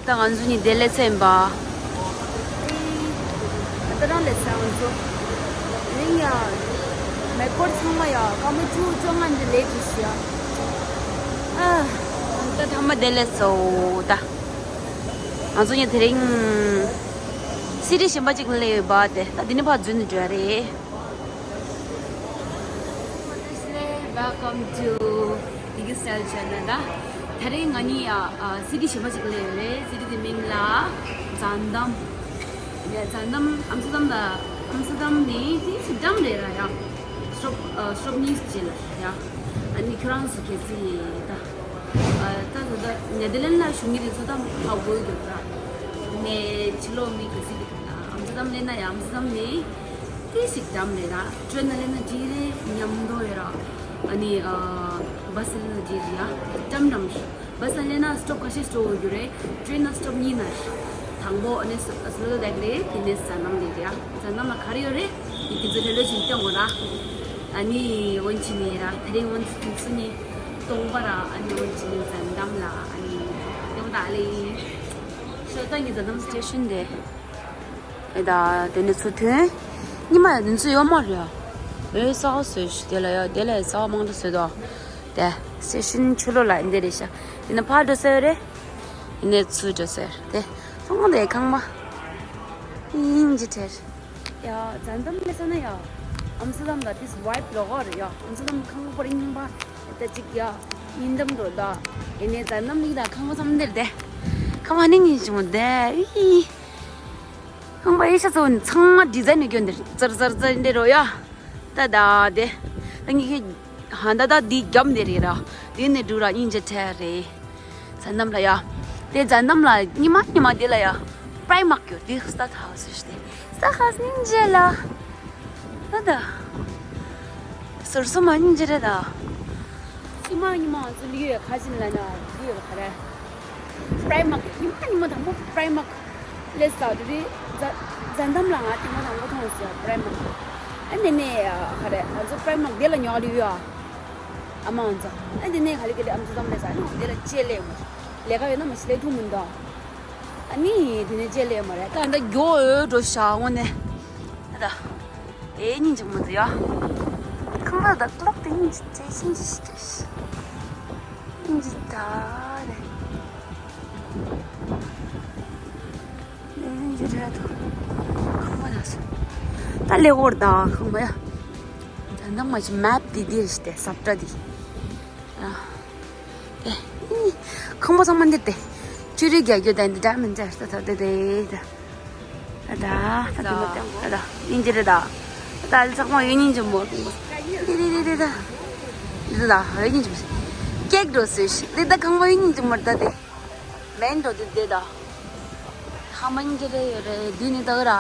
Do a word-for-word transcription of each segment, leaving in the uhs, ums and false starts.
ད་ང་ཚོ་གཉིས་བདེ་ལེགས་ཚེ་ཡིན་པ། ཨེ། ད་རང་ལས་ས་ང་ཚོ། རིང་ཡ། མེ་འཁོར་ཚང་མ་ཡ་སྐར་མ་བཅུ་བཅོ་ལྔ་འདི་ལས་ཀྱི་ཤི་ཡ། ཨ། ད་ཐ་མ་བདེ་ལེགས་སོ་ད། ང་ཚོ་གཉིས་དེ་རིང་། སི་ཊི་གཞན་པ་ཅིག་ལ་སླེབས་ཡོད་པ་དེ་ད་འདི་ནས་ཕར་འཛུལ་ནས་འགྲོ་ཡ་རེད། Welcome to Digicel Channel. ད་དེ་རིང་ང་གཉིས་ཡ་ཨ་སི་ཊི་གཞན་པ་ཅིག་ལ་སླེབས་ཡོད་རེད། སི་ཊི་དེ་མིང་ལ་ཛན་དམ། ཡ་ཛན་དམ་ཨམ་སི་ཏྲམ་ལ། ཨམ་སི་ཏྲམ་ནི་དེ་སི་ཏྲམ་རེད་ར་ཡ། སོབ་ཨ་སོབ་གཉིས་ཅིག་ལ་ཡ། ཨ་ནི་ཁྱོད་རང་ཚོ་གལ་སྲིད་ད། ཨ་ད་ད་ད་ནེ་དར་ལེན་ལ་བཞུགས་མཁན་དེ་ཚོ་ད་ཧ་གོ་གི་ཡོད་ར། ངས་ཕྱི་ལོགས་མི་གལ་སྲིད་ཨམ་སི་ཏྲམ་སླེབས་ན་ཡ་ཨམ་སི་ཏྲམ་ནི། ཏི་ཞིག་འགྲམ་རེད་ད། ཊེན་ནང་སླེབས་ན་འགྲིག་རེད། མཉམ་དུ་ཡོད་ར། ཨ་ནི་ཨ་བྷ་སི་སླེབས་ན་འགྲིག་རེད་ཡ། འགྲམ་འགྲམ་རེད། བྷ་སི་སླེབས་ན་སི་ཊོབ་ཁ་ཤས་སི་ཊོབ་འོང་རྒྱུ་རེད། ཊེན་ནང་སི་ཊོབ་གཉིས་ན་རེད། དང་པོ་ཨ་ནི་སི་སི་ལོ་ཏོ་དེག་རེད། དེ་ནས་ཛན་དམ་རེད་ཡ། ཛན་དམ་ལ་ག་རེ་ཡོད་རེད། དེ་དེ་ཚོ་ལྷོད་ལྷོད་བྱས་སྟོན་དགོས་ར། ཨ་ནི་འོན་ཆི་ནས་ར་དེ་རིང་འོན་ཆི་དེ་ཚོ་ནས་སྟོང་པ་ར། ཨ་ནི་འོན་ཆི་ནས་ཛན་དམ་ལ་ཨ་ནི་སྟོང་པ་ད་ལེ། ཤོ་ད་ངས་ཛན་དམ་སི་ཊེ་ཤན་དེ། ཨེ་ད་དེ་ནས་ཚུར་ཐོན། ཉི་མ་ཡ་དེ་ཚོ་ཡོད་མ་རེད་ཡ། ཨེ་ས་བ་བཟོས་ཤི་དེ་ལ་ཡ་དེ་ལ་ཡ་ས་བ་མང་དུ་བཟོས་དོ། དེ་སི་ཊེ་ཤན་ཕྱི་ལོགས་ལ་འདི་རེད་ཤག་དེ་ནས་ཕར་འགྲོ་ས་ཡོད་རེད། དེ་ནས་ཚུར་འགྲོ་ས་ཡོད་རེད། དེ་ཚོང་ཁང་དེ་ཁང་པ། ཡིན་གྱི་དྲན། ཡ་ཛན་དམ་སླེབས་ས་ན་ཡ། ཨམ་སི་ཏྲམ་ལ་དེ་ཚོ་ཝའིབ་ལོག་ག་རེད་ཡ། ཨམ་སི་ཏྲམ་ཁང་པ་རིང་པ། ད་ཅིག་ཡ། ཡིན་དམ་འགྲོ་ད། ཡིན་ནས་ཛན་དམ་ལི་ད་ཁང་པ་ཚང་མ་འདིར་དེ། ཁང་པ་ནི་ཉིན་བྱུང་དེ། ཨི། ཁང་པ་ཨེ་ཤ་ཚོ་ཚང་མ་ཌི་ཛའིན་ནི་སྐྱོན་འདིར་ཙར་ཙར་ཙར་འདི་རོ་ཡ། ད་ད་དེ། ད་ངི་ཁེ། ཧ་ད་ད་འདི་རྒྱབ་འདི་རེད་ར། དེ་ནས་འགྲོ་ར་སྙིང་རྗེ་ཐེ་རེད། ཛན་དམ་ལ་ཡ། དེ་ཛན་དམ་ལ་ཉི་མ་ཉི་མ་དེ་ལ་ཡ། པྲའི་མཱག་ཡོད་དེ་སྟ་ཐ་སུ་ཤི་དེ། སྟ་ཧ་སྙིང་རྗེ་ལ། ད་ད། ཟུར་སུ་མ་སྙིང་རྗེ་རེད་ད། སུ་མ་ཉི་མ་ང་ཚོ་ལུས་ཡོད་ཁ་ཆེན་ལ་ན་ལུས་ཡོད་ག་རེ། པྲའི་མཱག་ཉི་མ་ཉི་མ་དང་པོ་པྲའི་མཱག་ལས་ས་དུ་རི། ཛ་ཛན་དམ་ལ་ང་ཐེངས་མ་དང་པོ་མཐོང་སོང་པྲའི་མཱག་ཨ་ནེ་ནེ་ག་རེ་ང་ཚོ་པྲའི་མཱག་དེ་ལ་ཉོ་ལུས་ཡོད། ཨ་མ་ང་ཚོ་ཨ་ནེ་ནེ་ག་ལེ་ག་ལེ་ཨམ་ཚོ་ཙམ་ལས་ས་ཨ་ནེ་དེ་ལ་ཅེ་ལེ་མོ་ལས་ཀ་ཡོད་ན་མ་ཤི་ལེ་ཐུང་མི་འདུག་ཨ་ནི་དེ་ནས་ཅེ་ལེ་མ་རེད་ད་ད་མགྱོགས་འོས་འགྲོ་ཤག་དངོས་གནས་ད་ད། དེ་སྙིང་རྗེ་མོ་འདི་ཡ། ཁང་པ་དང་ཀློག་དེ་སྙིང་རྗེ་ཅན་སྙིང་རྗེ་ཞིག་རེད། སྙིང་རྗེ་ད་རེད། སྙིང་རྗེ་རེད་དོ། ཁང་པ་ལ་སོ། ད་ལེ་འོར་ད་ཁང་པ་ཡ། ད་ནང་མ་ཅི་མེབ་དེ་དེ་རེད་དེ་ས་བཀྲ་དེ། ཨ། དེ། ཁང་པ་ཚང་མ་འདི་དེ། ཅུ་རི་རྒྱག་རྒྱུ་དེ་འདི་འདྲ་མི་འདྲ་ད་ད་དེ་དེ་ད། ད་ད་ད་དེ་མ་ད་ད་ད་སྙིང་རྗེ་རེད་ད། ད་ད་ཚང་མ་ཡོད་སྙིང་རྗེ་མོ། དེ་དེ་དེ་དེ་ད། དེ་ད་ཡོད་སྙིང་རྗེ་མོ། ཀེག་འགྲོ་སོས་ཤི་དེ་ད་ཁང་པ་ཡོད་སྙིང་རྗེ་མོ་རེད་ད་དེ། མེན་འགྲོ་དེ་དེ་ད། ཧ་མ་སྙིང་རྗེ་རེད་ཡོད་རེད་དུས་ནི་ད་ག་ར།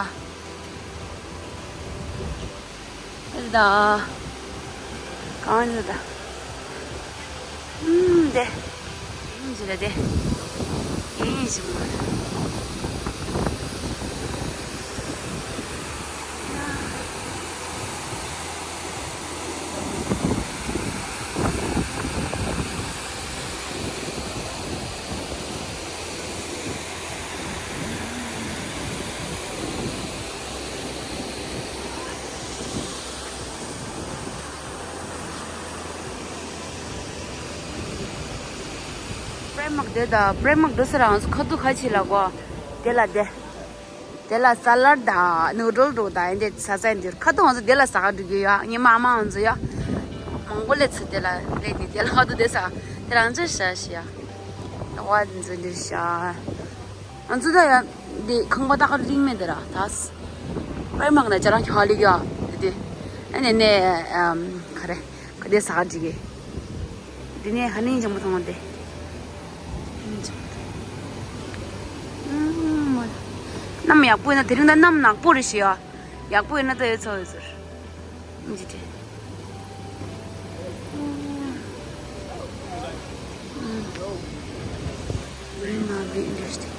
ཨེ་ད། གང་ཡིན་ད། ཨུམ་དེ། ཨུམ་ཅི་རེད་དེ། ཡིན་ཞིག་མ་རེད། པྲའི་མཱག་དེ་དང་པྲའི་མཱག་འགྲོ་ས་རང་ཁ་ཐུག་ཁ་ཆེ་ལ་གོ། དེ་ལ་དེ། དེ་ལ་ས་ལར་དང་ནུ་ཌལ་འགྲོ་དང་ཨེ་འདྲས་ཟ་ས་ཡིན་དུས་ཁ་ཐུག་ང་ཚོ་དེ་ལ་ཟ་ག་འགྲོ་རྒྱུ་ཡོད། ཉི་མ་ཨ་མ་ང་ཚོ་ཡོད། མང་པོ་སླེབས་ཚེ་དེ་ལ་སླེབས་ནས་དེ་ལ་ཁ་ཐུག་དེ་ཟ། དེ་རང་ཚོ་ཤ་ཤ་ཡ། ད་བ་འཛིན་འདིར་ཤ། ང་ཚོ་ད་ཡ། འདི་ཁང་པ་ད་ག་རིང་མེད་དེ་ར་ད། པྲའི་མཱག་ན་ཅ་རང་ཁྱོད་ལི་ག་དེ་དེ། ཨ་ནེ་ནེ་ཨམ་ག་རེ་ག་དེ་ཟ་ག་འགྲིག་གི། འདི་ནས་ཧ་ནིང་ཅང་མ་མཐོང་བ་དེ། ཨུམ། གནམ་ཡག་པོ་ཡིན་ན་དེ་རིང་ད་གནམ་ནག་པོ་རེད་ཤི་ཡ། ཡག་པོ་ཡིན་ན་ད་ཡོད་ཚོ་ཡོད་ཚོར། འཇིགས་བྲལ། Very interesting.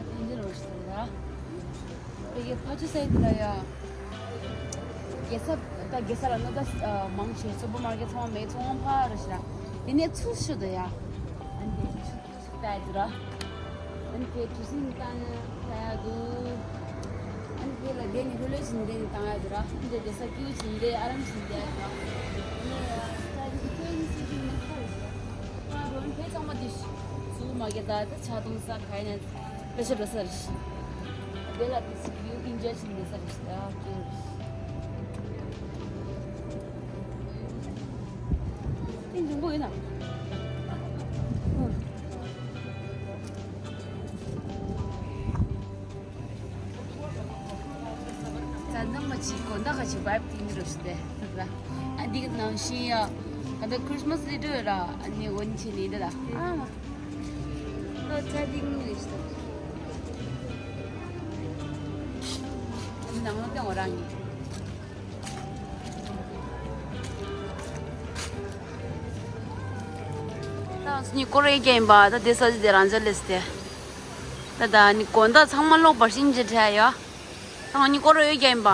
དེ་འདྲ་རོ་ཞིག་ར། དེ་གི་ཕ་ཆུ་སའི་དེ་ལ་ཡ། རྒྱལ་ས་ད་རྒྱལ་ས་ལ་ན་ད་མང་ཆེ་སུ་པར་མར་ཀེཊ་ཚང་མ་མེད། ཚོང་ཁང་ཕ་ར་ཞིག་ར། དེ་ནས་ཚུར་ཤོད་དོ་ཡ། ཨ་ནི་དེ་ཚུར་ཤོད་ད་ཡ་དེ་ར། ཨ་ནི་དེ་གྲུ་གཟིངས་བཏང་ན་ད་ཡ་དུ། ཨ་ནི་དེ་ལ་དེ་ནི་ཧུ་ལེ་ཞིག་དེ་ནི་བཏང་ཡ་དེ་ར། ཨ་ནི་དེ་དེ་ས་ཀྱུ་ཞིག་དེ་ཨ་རམ་ཞིག་དེ་ཡ་དེ་ར། ཨ་ནི་ད་དེ་ཁྱོད་ནི་སུ་ཞིག་ནི་ཁ་ར་ཞིག་ར། ཁ་རོན་ཕེ་ཚང་མ་དེ་སུ་པར་མར་ཀེཊ་ད་ད་ཆ་གཏོང་ས་ག་ཡིན་ན། དཔེ་ཆ་འགྲོ་ས་རེད། དེ་ལ་དེ་ཚིག་ཡུལ་དབྱིན་ཇི་ཞིག་འདི་ས་རེད། ཨ་ཀྱེ་རེད། དེ་འབྱུང་པོ་ཡིན་ན། ད་ནང་མ་ཅིག་གོ་ད་ག་ཅིག་བའི་བི་དེ་འདི་རུ་ཞིག་དེ་ད། ཨ་འདི་གི་ནང་བཞིན་ཡ། ད་ལྟ་ཁྲིས་མས་ལི་འགྲོ་ར། ཨ་ནི་འོན་ཆེ་ནི་འདི་ད། ཨ་མ། ད་ཚ་འདི་གི་མི་རེད་ཤི་ད། ནང་ལོགས་དེ་འོ་རང་ཡིན། ད་ང་ཚོ་གཉིས་སྐོར་རེ་རྒྱག་ཡིན་པ། ད་དེ་ས་ཅི་དེ་རང་ཅག་ལས་ཏེ། ད་ད་ནི་དགོང་དག་ཚང་མ་ལོག་པར་ཤིན་ཅི་འཕྲད་ཡོད། ད་ང་གཉིས་སྐོར་རེ་རྒྱག་ཡིན་པ།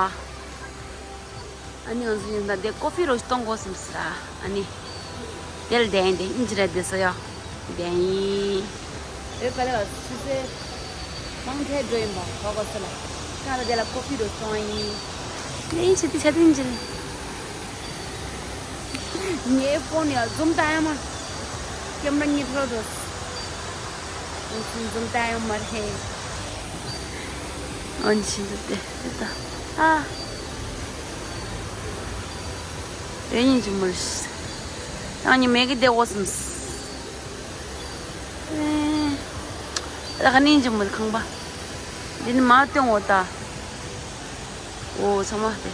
ཨ་ནི་ང་ཚོ་ཡིན་ད་དེ་ཀོ་ཕི་རོ་ཞིག་གཏོང་དགོས་བསམ་སི་ར། ཨ་ནི། དེ་ལ་བསྡད་ཡིན་དེ་ཨིན་ཇི་ར་དེ་ས་ཡོད། བསྡད་ཡིན། ཨེ་ག་ལེ་བ་ཆུ་ཚོད་མང་ཐལ་འགྲོ་ཡིན་པ་གོ་གོ་ས་ལ། ཁ་ལ་དེ་ལ་ཀོ་ཕི་རོ་གཏོང་ཡིན། ལེ་ཡིན་ཆེ་དེ་ཆ་དེ་ཨིན་ཇི་ར། ངའི་ཕོན་ཡ་ཛུམ་ལྟ་ཡ་མ། ཀེམ་ར་གཉིས་འཕྲོ་འགྲོ། ཨོན་ཆིན་ཛུམ་ལྟ་ཡ་མ་རེད། ཨོན་ཆིན་ཛུམ་ལྟ་ལྟ། ཨ། དེ་ཉིན་གྱི་མུར། ཡང་ཉི་མེད་ཀི་བདེ་བོ་སིམས། ཨེ། ད་ག་ནིན་གྱི་མུར་ཁང་པ། འདི་ནི་མ་སྟོན་འོ་ད། འོ་ཚང་མ་སྟེ།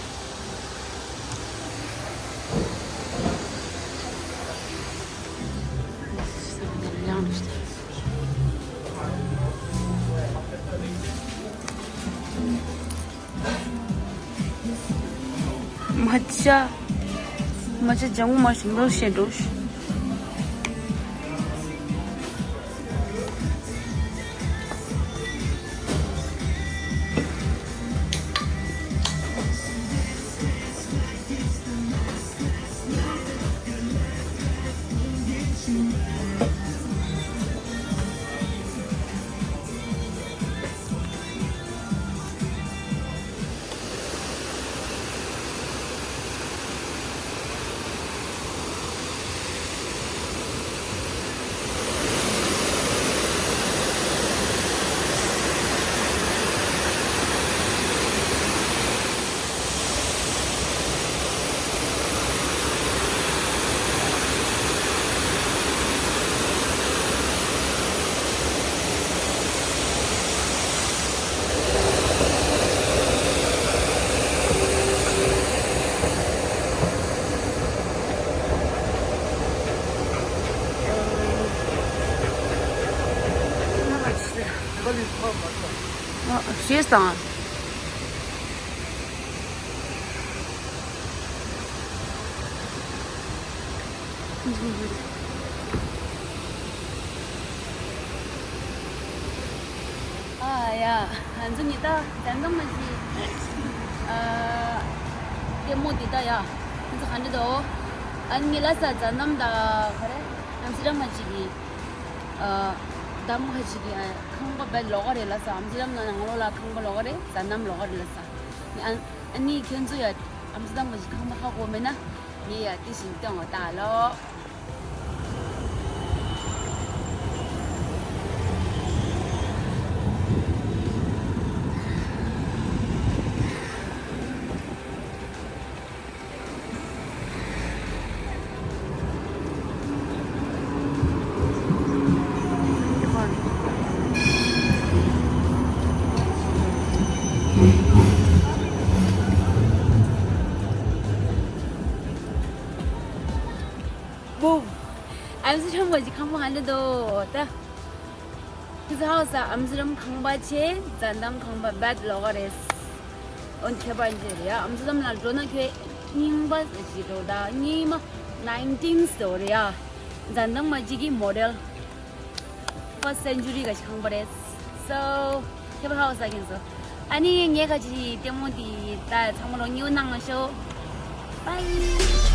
མ་ཅ། མ་ཅ་ལྗང་གུ་མ་ཞིམ་པོ་བཤད་འགྲོ། ཞེས་དང་། ཨ་ཡ། ང་ཚོ་ཉི་ད་ཛན་དམ་མ་ཞིག་ཨ། ལྟད་མོ་འདི་ད་ཡ། ང་ཚོ་ག་འདྲ་འདུག་ཨ་ནི་ལ་ས་ཛན་དམ་ད་ག་རེ། ཨམ་སི་ཌམ་མ་ཞིག་གི་ཨ། ཛན་དམ་མ་ཞིག་གི་ཨ། ཁང་པ་བེད་ལོག་ག་རེད་ལ་ས། ཨམ་སི་ཌམ་ན་ནང་ལོགས་ལ་ཁང་པ་ལོག་ག་རེད། ཛན་དམ་ལོག་ག་རེད་ལ་ས། ཨ་ནི་ཁྱོད་ཚོ་ཡ་ཨམ་སི་ཌམ་མ་ཞིག་ཁང་པ་ཧ་གོ་མེད་ན་ངས་ཡ་དེ་བཞིན་སྟོན་འོ་ད་ལོ། བུ། ཨམ་སི་ཌམ་གི་ཁང་པ་ག་འདྲ་འདུག་ད། ཁྱེད་ཚོ་ཧ་གོ་ས། ཨམ་སི་ཌམ་ཁང་པ་ཆེ། ཛན་དམ་ཁང་པ་བེད་ལོག་ག་རེད། འོན་ཁྱད་པར་འདི་རེད་ཡ། ཨམ་སི་ཌམ་ལ་འགྲོ་ན་ཁྱོད་རྙིང་པ་ཞིག་འགྲོ་ད། རྙིང་མ་ནའིན་ཊིན་སི་འདྲ་རེད་ཡ། ཛན་དམ་མ་ཅིག་གི་མོ་ཌེལ་ཕར་སི་ཊི་སེན་ཅུ་རི་གི་ཁང་པ་རེད། So, ཁྱེད་པ་ཧའོ་ས་ཀྱང་སོ། ཨ་ནི་ངས་ཁ་ཅིག་ལྟད་མོ་འདི་ད་ཚང་མ་ལོ་ཉུ་གནང་ལ་ཤོག Bye.